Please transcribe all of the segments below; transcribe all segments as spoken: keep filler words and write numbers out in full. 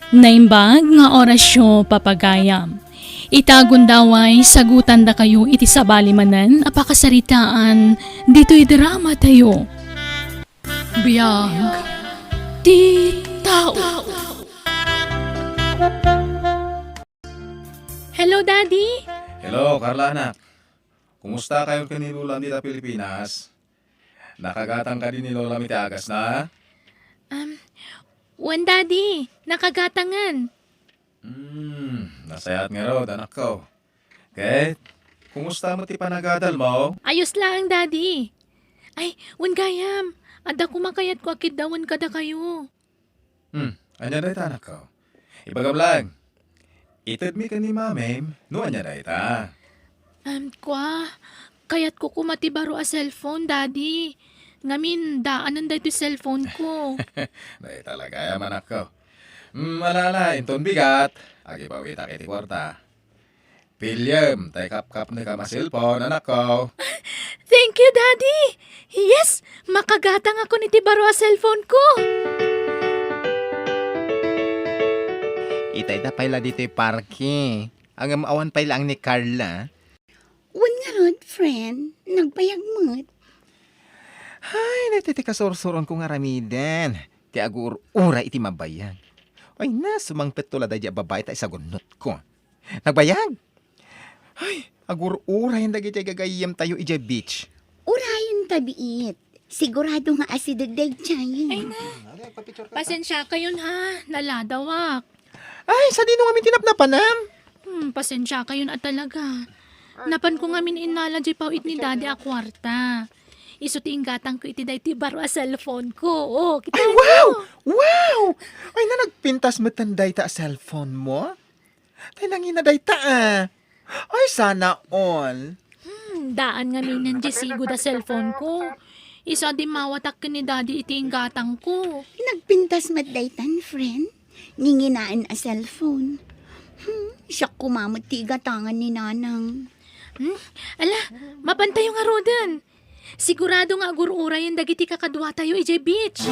Naimbag nga orasyo, papagayam. Ita gundaway, sagutandakayo iti sabali manen a pakasaritaan ditoy drama tayo. Biag ti tao. Hello, Daddy! Hello, Carla, anak. Kumusta kayo ken ni Lolam dita Pilipinas? Nakagatang kadi ni Lolam iti agasna? Um, wen, Daddy. Nakagatangen. Hmm, nasayaat ngarud, anakko. Ket, kumusta met ti panagadalmo? Ayos laeng, Daddy. Ay, wen gayam, adda koma kayatko a kiddawen kadakayo. Hmm, ania dayta, anakko? Ibagam laeng. Itedmi ken ni Mamim no ania dayta. Um, kua, kayatko koma ti baro a cellphone, Daddy. Ngamin, daanen daytoy cellphone ko. Dayta la gayam, anakko. Hmm, ala, ala, inton bigat, agibawitak iti kuarta. Piliem, tay kapkapnekam a cellphone, anakko. Thank you, Daddy! Yes! Makagatangakon iti baro a cellphone ko! Itay da pay la ditoy parke. Ngem awan pay laeng ni Carla. Wen ngarud, friend, nagbayag met. Ay, daytoy ti kasursuronko nga aramiden. Ti agur-uray iti mabayag. Ay, nasumangpetto la daydiay a babai ta isagunnotko. Nagbayag? Ay, agur-urayen dagiti gagayyemtayo idiay beach. Urayen ta biit. Sigurado nga asideg daydiay. Ay na. Pasensiakayon ha, naladawak. Ay, sadino ngamin ti napnapanam? Hmm, pasensiakayon a talaga. Napanko ngamin innala diay paw-it ni Daddy a kuarta. Isu ti inggatangko iti daytoy baro a cellphone ko. Oh, kita. Ay, wow! Wow! Ay, na nagpintas metten dayta a cellphone mo? Tay nangina dayta, ah. Ay, sana all. Hmm, daan ngaminen diay sigud a cellphone ko. Isu a dimmawatak ken ni Daddy iti inggatangko. Nagpintas met daytan, friend. Nginginaen a cellphone. Hmm, siak koma met ti igatangan ni Nanang. Hmm, ala, mapantayo ngaruden. Sigurado nga agur-urayen dagiti kakaduatayo idiay beach.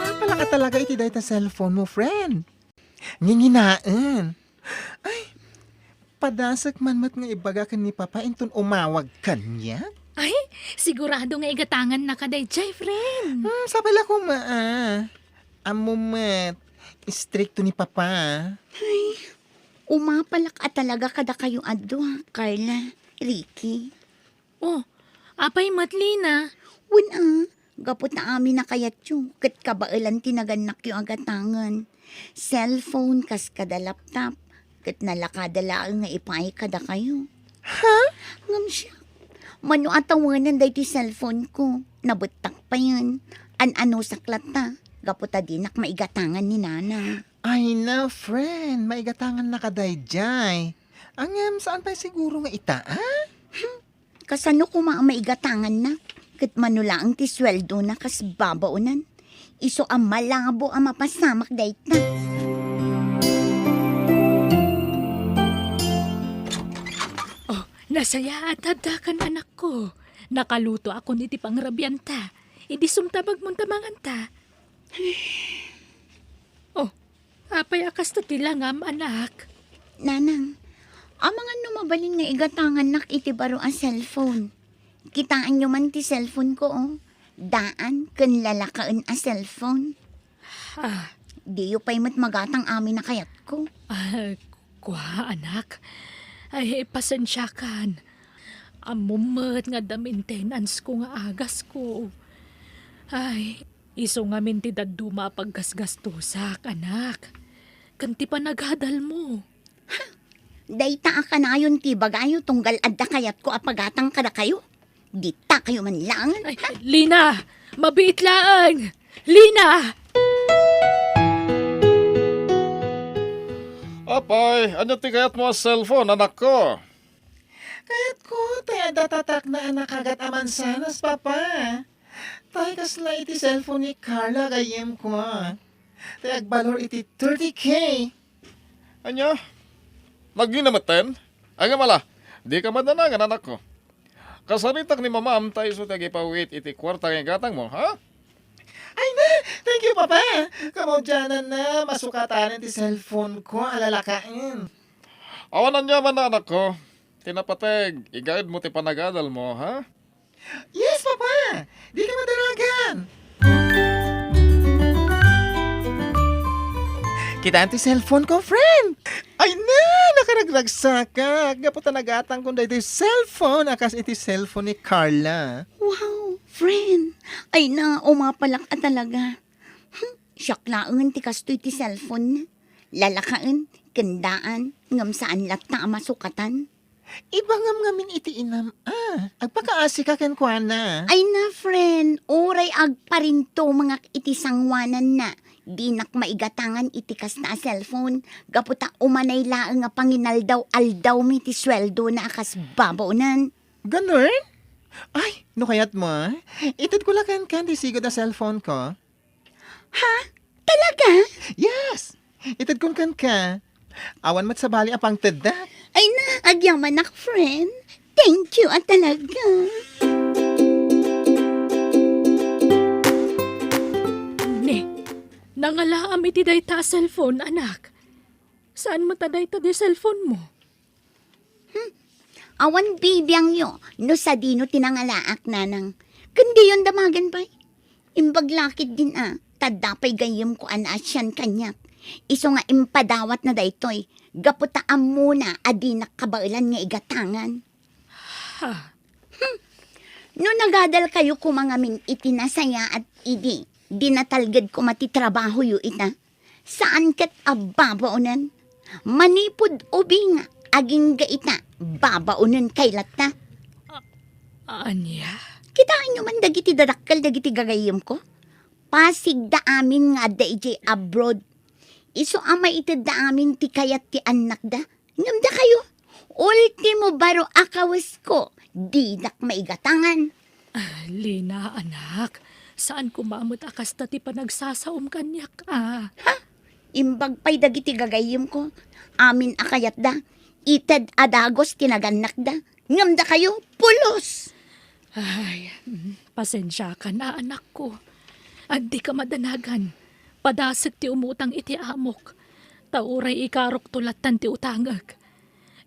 Mapalaka talaga iti dayta cellphone mo, friend. Nginginaen. Ay, padasek man met nga ibaga ken ni Papa inton umawag kaniak. Ay, sigurado nga igatangannaka daydiay, friend. Hmm, sapay la koma, ah. Ammom met, istrikto ni Papa. Ay, umapalak a talaga kadakayo a dua, Carla, Ricky. Oh, apay met, Lina? Wen a, gapu ta amin a kayatyo, ket kabaelan ti nagannakyo a gatangen. Cellphone kas kada laptop, ket nalakada laeng nga ipaay kadakayo. Ha? Ngem siak, mano a tawenen daytoy cellphone ko? Nabettak payen. An-anusak latta, gapu ta dinak maigatangan ni Nana. Ay na, friend, maigatangannaka daydiay. Ngem, saan pay siguro nga ita, a? Hmm, kasano koma a maigatangannak? Ket mano laeng ti sueldona kas babaonan. Isu a malabo a mapasamak dayta. Oh, nasayaat addakan, anakko. Nakalutoakon iti pangrabianta. Idi sumta, magmunta manganta. Oh, apay a kasta ti langam, anak? Nanang, amangan no mabalin nga igatangannak iti baro a cellphone. Kitaenyo man ti cellphone ko, oh. Daan ken lalakaen a cellphone. Ah. Diyo pay met magatang amin a kayatko. Ah, kua, anak. Ay, pasensiakan. Ammom met nga adda maintenance ko nga agas ko. Ay, isu ngamin ti dadduma a paggasgastosak, anak. Ken ti panagadalmo. Dayta a kanayon ti ibagayo tunggal adda kayatko a pagatang kadakayo. Ditakayo man laeng. Ay, Lina! Mabiit laeng! Lina! Apay, ania ti kayatmo a cellphone, anakko? Kayatko, tay adda tatakna a nakagat a mansanas, Papa. Tay kasla iti cellphone ni Carla, gayyemko. Tay agbalor iti thirty K. Ania? Nagina metten? Agam ala, dika madanagan, anakko. Kasaritak ni Mamam ta isu ti agipawit iti kuarta nga igatangmo, ha? Ay na, thank you, Papa. Kamaudiananna, masukatanen ti cellphone ko a lalakaen. Awan aniamanna, anakko. Ti napateg, igaedmo ti panagadalmo, ha? Yes, Papa. Dika madanagan. Kitaem ti cellphone ko, friend. Ay na, nakaragragsakak. Gapu ta nagatankon daytoy cellphone a kas iti cellphone ni Carla. Wow, friend. Ay na, umapalak a talaga. Hmm, siak laengen ti kastoy ti cellphone na. Lalakaen, ken daan, ngem saan latta a masukatan. Ibagam ngamin iti inam, a. Agpakaasika kenkuana. Ay na, friend, uray agparintumengak iti sanguananna. Dinak maigatangan iti kasta a cellphone, gapu ta umanay laeng a panginaldaw-aldawmi ti sueldona a kas babaonen. Ganun? Ay, no kayatmo, a. Itedko la kenka ti sigud a cellphone ko. Ha? Talaga? Yes! Itedkon kenka. Awan met sabali a pangtedda. Ay na, agyamanak, friend. Thank you a talaga. Ne, nangalaam iti dayta a cellphone, anak. Saan met a dayta ti cellphone mo? Hmm. Awan bibiangyo no sadino ti nangalaak, nanang. Ken diyon damagen pay. Imbag la ketdin a, ta adda pay gayyemko a naasian kaniak. Isu nga impadawatna daytoy, gapu ta ammona a dinak kabaelan nga igatangan. Ha? Hmm. No nagadalkayo koma ngamin iti nasayaat idi, di natalged koma ti trabahoyo ita. Saan ket a babaonen. Manipud ubing, agingga ita, babaonen kay latta. A-, ania? Kitaenyo man dagiti dadakkel dagiti gagayyemko? Pasigda amin nga adda idiay abroad. Isu a maitedda amin ti kayat ti annakda. Ngem dakayo, ultimo baro a kawesko, didak maigatangan. Ah, Lina, anak, saan koma met a kasta ti panagsasaom kaniak, a. Ha? Imbag pay dagiti gagayyemko, amin a kayatda, ited a dagus ti nagannakda. Ngem dakayo, pulos! Ay, mm, pasensiakan a, anakko. Dika madanagan. Padasek ti umutang iti amok. Ta uray ikarokto lattan ti utangek.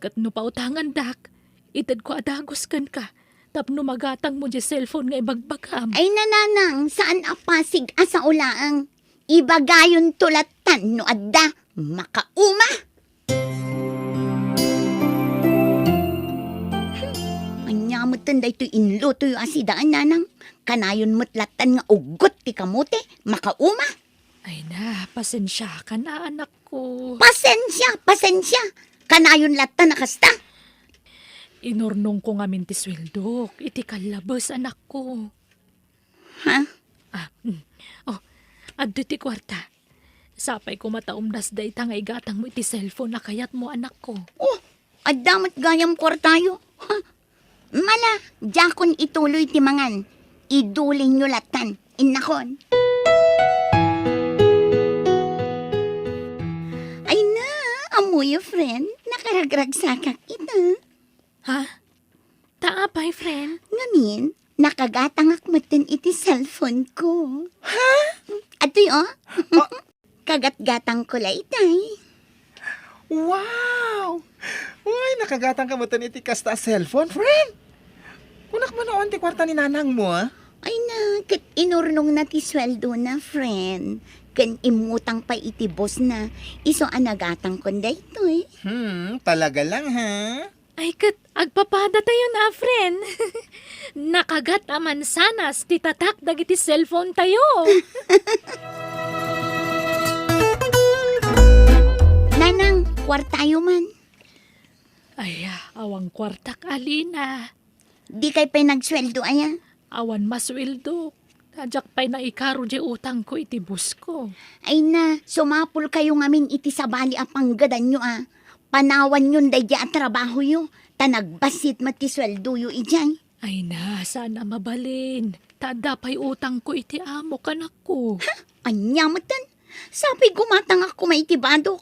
Ket no pautangandak, itedko a dagus kenka tapno magatangmo diay cellphone nga ibagbagam. Ay, nanang, saan a pasig a sao laeng. Ibagayonto lattan no adda. Makauma! Ania metten daytoy inlutoyo a sidaan, nanang? Kanayon met lattan nga uggot ti kamote, makauma? Ay na, pasensiakan a, anakko. Pasensia, pasensia! Kanayon lattan a kasta! Inurnongko ngamin ti sueldok iti kallabes, anakko. Ha? Ah, mm. Oh, adda ti kuarta. Sapay koma ta umdas dayta nga igatangmo iti cellphone a kayatmo, anakko. Oh, adda met gayam kuartayo. Ha? Mala, diakon ituloy ti mangan. Idulinyo lattan. Innakon. Ay na, ammoyo, friend. Nakaragragsakak ita. Ha? Ta apay, friend? Ngamin, nakagatangak metten iti cellphone ko. Ha? Atoy, oh. Ah. Kagatgatangko la itay. Wow! Uy, nakagatangka metten iti kasta a cellphone, friend? Kunak man awan ti kuarta ni nanangmo, a? Ay na, ket inurnongna ti sueldona, friend. Ken immutang pay iti boss na. Isu a nagatangkon daytoy. Hmm, talaga lang, ha? Ay, ket agpapadatayon a, friend. Nakagat a mansanas ti tatak dagiti cellphone tayo. Nanang, kuartayo man. Ay, awan kuartak, Alina. Dikay pay nagsueldo, aya? Awan masueldo. Ta diak pay naikaro diay utangko iti boss ko. Ay na, sumapulkayo ngamin iti sabali a panggedanyo a. Panawanyon daydiay a trabahoyo, ta nagbassit met ti sueldoyo idiay. Ay na, saan a mabalin. Ta adda pay utangko iti amok, anakko. Ha? Ania metten? Sapay gumatangak koma iti badok.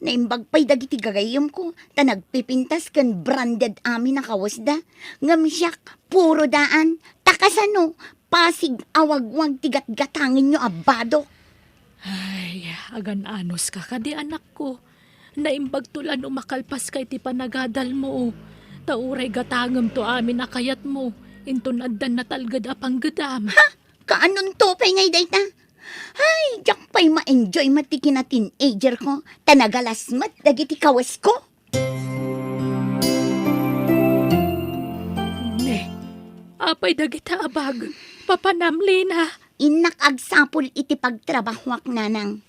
Naimbag pay dagiti gagayyemko, ta nagpipintas ken branded amin a kawesda. Ngem siak, puro daan. Ta kasano, Pasig a wagwag ti gatgatangenyo a badok. Ay, agan-anos ka kadi, anakko. Naimbagto la no makalpas ka iti panagadalmo. Ta uray gatangemto amin a kayatmo, inton addan natalged a panggedam. Ha? Kaanonto pay ngay dayta? Ay, diak pay ma-enjoy met ti kina-teenager ko, ta nagalas met dagiti kawesko. Ne, apay dagita a bag? Papanam, Lina? Innak agsapul iti pagtrabahoak, nanang.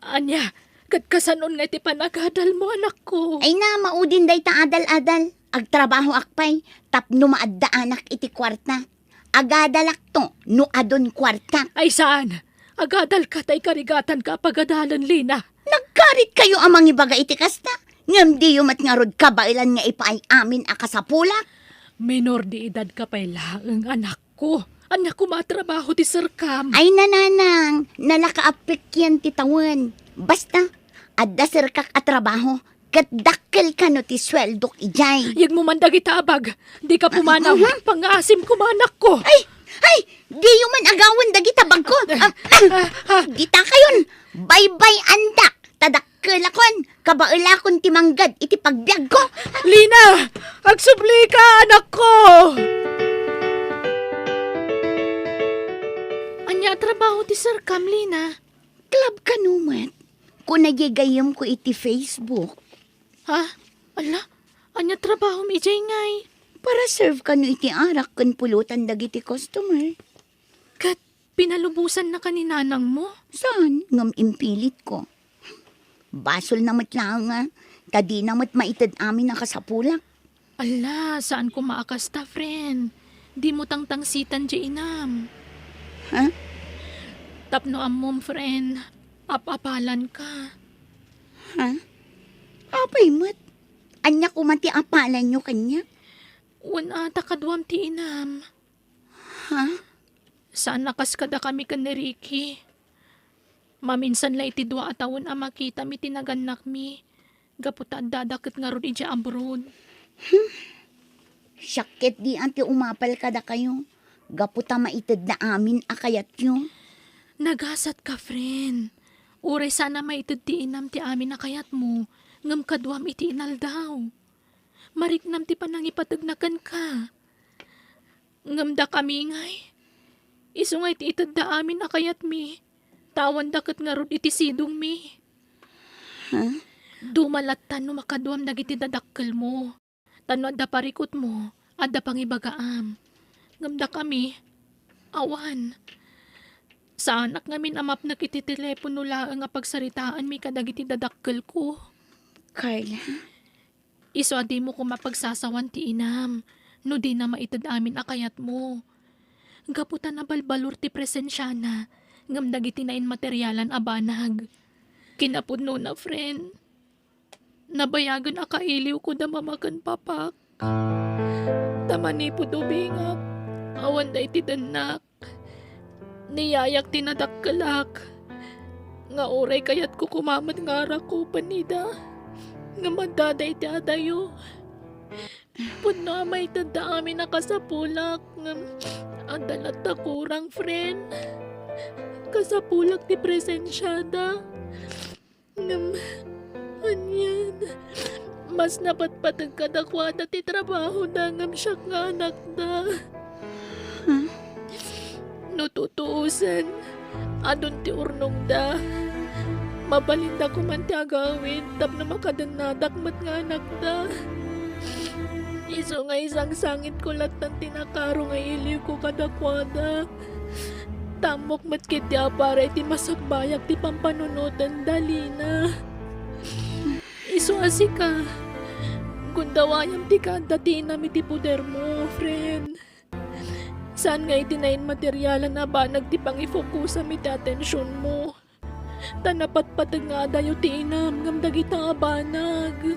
Ania, ket kasanon nga iti panagadalmo, anakko? Ay na, maudin dayta adal-adal. Agtrabahoak pay, tapno maaddaanak iti kuarta. Agadalakto no adun kuarta. Ay saan? Agadalka ta ikarigatanka a pagadalen, Lina. Nagkaritkayo a mangibaga iti kasta, ngem diyo met ngarud kabaelan nga ipaay amin a kasapulak. Minor de edadka pay laeng, anakko. Ania koma a trabaho ti serkam? Ay, nanang, nalaka a pekien ti tawen. Basta, adda serkak a trabaho, ket dakkel kano ti sueldok idiay. Yegmo man dagita a bag, dika pumanaw. Mhm. Pangngaasim koma, anakko. Ay, ay, diyo man agawen dagita bagko. Ah, ah, ah, ah. Dita kayon, baybay-andak, ta dakkelakon, kabaelakon ti manggad iti pagbiagko. Lina, agsublika, anakko. Ania a trabaho ti serkam, Lina? Club kano met. Kuna diay gayyemko iti Facebook. Ha? Ala, ania trabahom idiay ngay? Para serve kano iti arak ken pulotan dagiti customer. Ket pinalubosannaka ni nanangmo? Saan, ngem impilitko. Basolna met laeng a, ta dina met maited amin a kasapulak. Ala, saan koma a kasta, friend. Dimo tangtangsitan diay inam. Ha? Tapno ammom, friend, ap-apalanka. Ha? Apay met? Ania koma ti apalanyo kaniak? Wen a ta kaduam ti inam. Ha? Saan a kas kadakami ken ni Ricky. Maminsan la iti dua a tawen a makitam iti nagannakmi, gapu ta addada ket ngarud idiay abroad. Hmm. Siak ket diay ti umapal kadakayo, gapu ta maitedda amin a kayatyo. Nagasatka, friend. Uray saan a maited ti inam ti amin a kayatmo, ngem kaduam iti inaldaw. Mariknam ti panangipategna kenka. Ngem dakami ngay, isu nga iti itedda amin a kayatmi, ta awanda ket ngarud iti sidongmi. Ha? Duma latta no makaduam dagiti dadakkelmo. Ta no adda parikutmo, adda pangibagaam. Ngem dakami, awan. Saanak ngamin a mapnek iti telepono laeng a pagsaritaanmi kadagiti dadakkelko. Carla? Isu a dimo koma pagsasawan ti inam, no dina maited amin a kayatmo. Gapu ta nabalbalor ti presensiana, ngem dagiti nainmaterialan a banag. Kinapudnona, friend, nabayagen a kailiwko da mama ken papak. Ta manipud ubingak, awanda iti dennak. Ni yayak ti nadakkelak, nga uray kayatko koma met nga arakupen ida, ngem addada iti adayo. Pudno a maitedda amin a kasapulak, ngem adda latta kurang, friend. Kasapulak ti presensiada. Ngem, anian, mas napatpateg kadakuada ti trabahoda ngem siak nga anakda. Hmm? No tutuosen, adun ti urnongda. Mabalinda koman ti agawid tapno makadennadak met nga anakda. Isu nga isangsangitko lattan ti nakaro nga iliwko kadakuada. Ta ammok met ketdi a para iti masakbayak ti pampanunotenda, Lina. Isu a sika, gundawayam ti kaadda ti inam iti podermo, friend. Saan nga iti nainmaterialan a banag ti pangifocusam iti atensionmo. Ta napatpateg nga adayo ti inam ngem dagita a banag.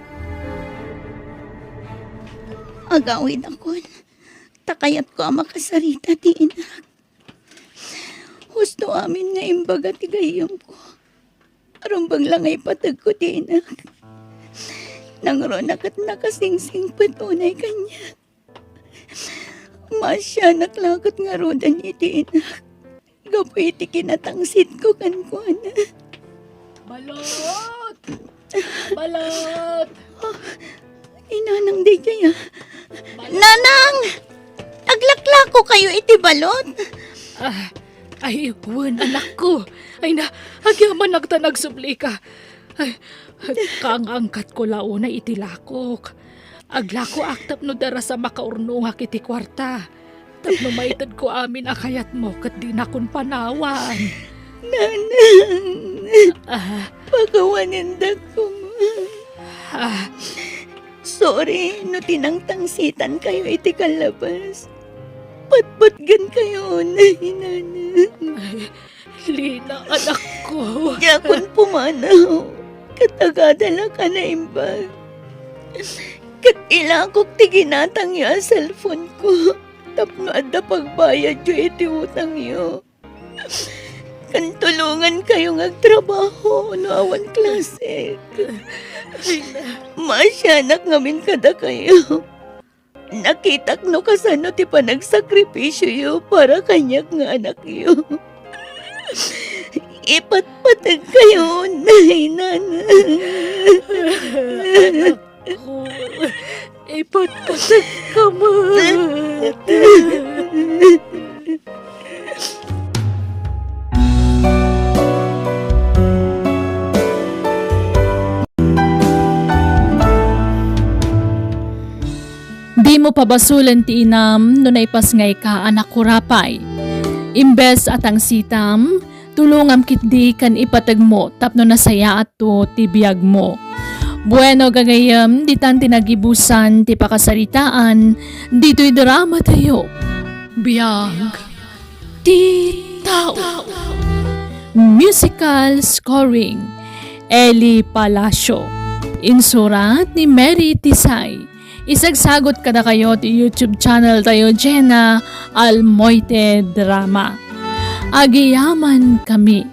Agawidakon, ta kayatko a makasarita ti inak. Husto amin nga imbaga ti gayyemko. Rumbeng la nga ipategko ti inak. Nangruna ket nakasingsingpet unay kaniak. Maasianak la ket ngaruden iti inak gapu iti kinatangsitko kenkuana. Balot! Balot! Inanang daydiay a. Nanang! Aglaklako kayo iti balot? Ah, ay, wen, anakko. Ay na, agyamanak ta nagsublika. Ay, kaangkatko la unay iti lakok. Aglakoak tapno darasa makaurnongak iti kuarta. Tapno maitedko amin a kayatmo ket dinakon panawan. Nanang, Ah. pakawanendak koma. Ah. Sorry no tinangtangsitan kayo iti kallabas. Patpatgan kayo, nanang. Ay, Lina, anakko. Diakon pumanaw. Ket agadalak a naimbag. Ket ilakok ti ginatangyo a cellphone ko tapno adda pagbayadyo iti utangyo. Ken tulongan kayo nga agtrabaho no awan klasek. Ay, na. Maasianak ngamin kadakayo. Nakitak no kasano ti panagsakripisyoyo para kaniak nga anakyo. Ipatpateg kayo, nanang. Ipatpateg ka man. Dimo pabasolen ti inam no naipasngayka a nakurapay. Imbes a tangsitam, tulongam ketdi ken ipategmo tapno nasayaatto ti biagmo. Bueno, gagayyem, ditan ti nagibusan ti pakasaritaan ditoy dramatayo. Biag ti tao. Musical scoring, Eli Palacio. Insurat ni Mary Tisay. Isagsagot kadakayo ti YouTube channel tayo, Jenna Almoite Drama. Agiyaman kami.